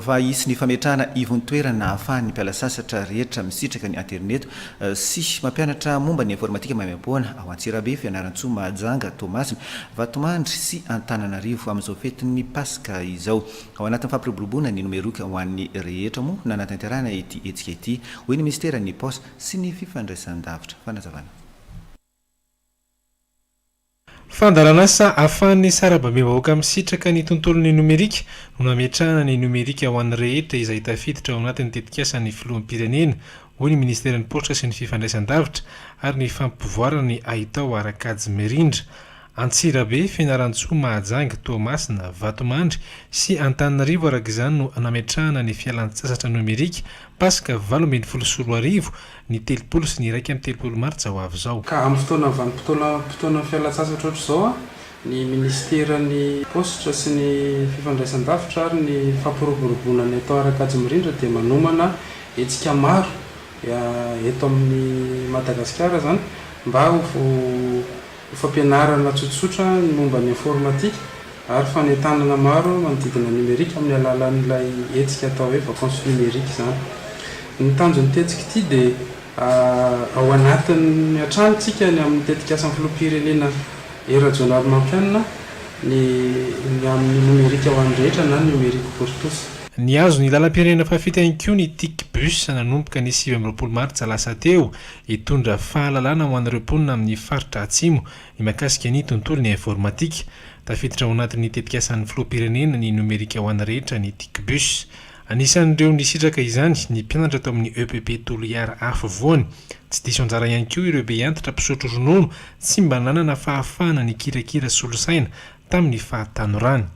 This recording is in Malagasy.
Fa hisy ny fametrahana ivon-toerana ahafahan'ny mpiala sasatra rehetra misitraka ny aterineto sy mampianatra momba ny informatika maimaimpoana ao Antsirabe, Fianarantsoa, Mahajanga, Toamasina, Vatomandry sy Antananarivo amin'izao fetin'ny Paska izao. Ao anatin'ny fampiroboroboana ny nomerika ho an'ny rehetra moa nanatanterahana ity hetsika ity, hoy ny minisiteran'ny Paosy sy ny fifandraisandavitra. Fanazavana. Fandaharanasa ahafahan'ny sarababem-bahoaka misitraka ny tontolon'ny nomerika no nametrahana ny nomerika ho an'ny rehetra izay tafiditra ao anatin'ny tetikasan'ny filoham-pirenena, hoy ny minisiteran'ny Paositra sy ny fifandraisan-davitra ary ny fampivoarana ny haitao ara-kajy mirindra. Antsirabe, Fianarantsoa, Mahajanga, Toamasina, Vatomandry sy Antananarivo araka izany no nametrahana ny fialan-tsasatra nomerika Paska 2018 ny 30 sy ny 31 martsa ho avy izao. Ka amin'ny fotoana vanim-potoana fialan-tsasatra ohatr'izao, ny minisiteran'ny Paositra sy ny Fifandraisan-davitra ary ny Fampiroboroboana ny atao ara-kajy mirindra dia manomana hetsika maro eto amin'ny Madagasikara izany mba ho fampianarana tsotsotra ny momba ny informatika ary fanentanana maro manodidina ny nomerika amin'ny alalan'ilay hetsika atao hoe vacances numériques izany. Ny tanjon'ity hetsika ity dia ao anatin'ny hatrany tsika ny amin'ny tetikasan'ny filoham-pirenena Hery Rajaonarimampianina ny ny amin'ny nomerika ho an'ny rehetra na numérique pour tous. Nihazo ny lalam-pirenena fahafito ihany koa ny Tic Bus nanomboka ny 29 martsa lasa teo, hitondra fahalalana ho an'ireo mponina amin'ny faritra Atsimo ny mahakasika ny tontolon'ny informatika. Tafiditra ao anatin'ny tetikasan'ny filoham-pirenena ny nomerika ho an'ny rehetra ny Tic-Bus. Anisan'ireo nisitraka izany ny mpianatra tao amin'ny EPP Toliara Afovoany. Tsy diso anjara ihany koa ireo be antitra mpisotro ronono tsy mba nanana fahafahana nikirakira solosaina tamin'ny fahatanorany.